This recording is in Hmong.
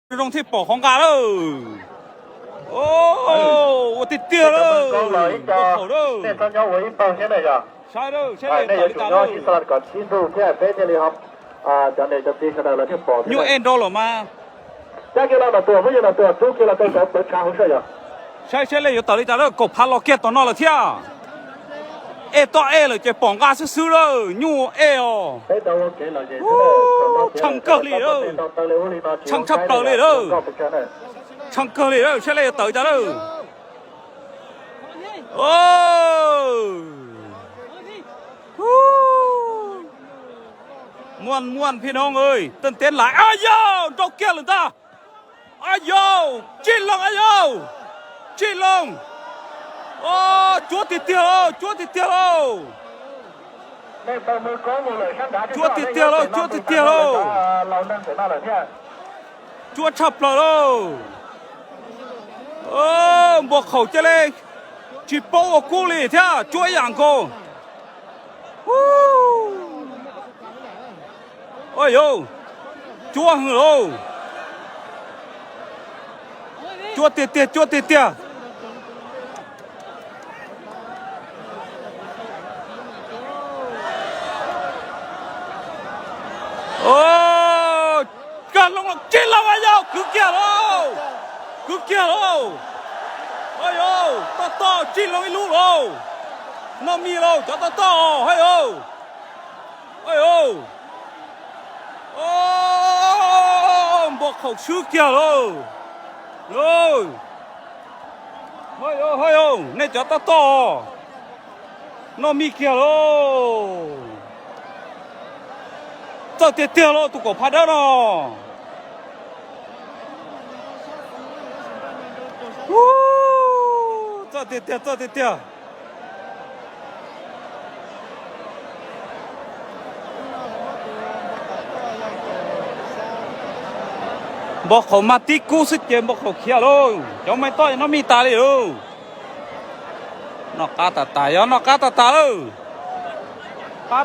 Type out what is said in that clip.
Zoo thiaj pom qhov nqa lawm. Ua tiag tiag lawm, ua qhaum lawm. Saib lawm, saib lawm, tawm li cas lawm. Nyuaj ej nrau lawm mas. Saib saib lawm yuav tawm li cas lawm, kaum phav los kiag tom no lawm thiab. Ej toj ej lawm ces pom nqa xwb xwb lawm, nyuaj ej os. Tshee kawg li lawm, tshee tshaj plaws li lawm, tshee kawg li lawm, saib lawm yuav tawm li cas lawm. Muaj muaj phij noog, tej teb lais, a yau, nrau kiag lawm ntag. A yau, tsij loo a yau, tsij loo. Cuab tiag tiag lauj, cuab tiag tiag lauj. Cuab tiag tiag lauj, cuab tiag tiag lauj. Cuab tshaj plaws lauj. Npua qhaum cia li tsis paub ua kub li thiab, cuab ib yam nkaus. Yau, cuab hwv lauj. Cuab tiag tiag, cuab tiag tiag. Kag loo los tsij loo a yau, kwv kiag lauj, kwv kiag lauj. Yau, toj toj tsij loo ib lub lauj. Noj mij lauj cov toj toj, ha yau. Yau, npua qhaum swb kiag lauj. Ha yau, nej cov toj toj, noj mij kiag lauj. Txawj tiag tiag lauj tus kaum phav dawb no. Txawj tiag tiag, txawj tiag tiag. Npua qhaum mas tib kub xwb ces npua qhaum khiav lauj, cov me toj noj mij tas li lauj. Noj qab tas tas, yog noj qab tas tas lauj.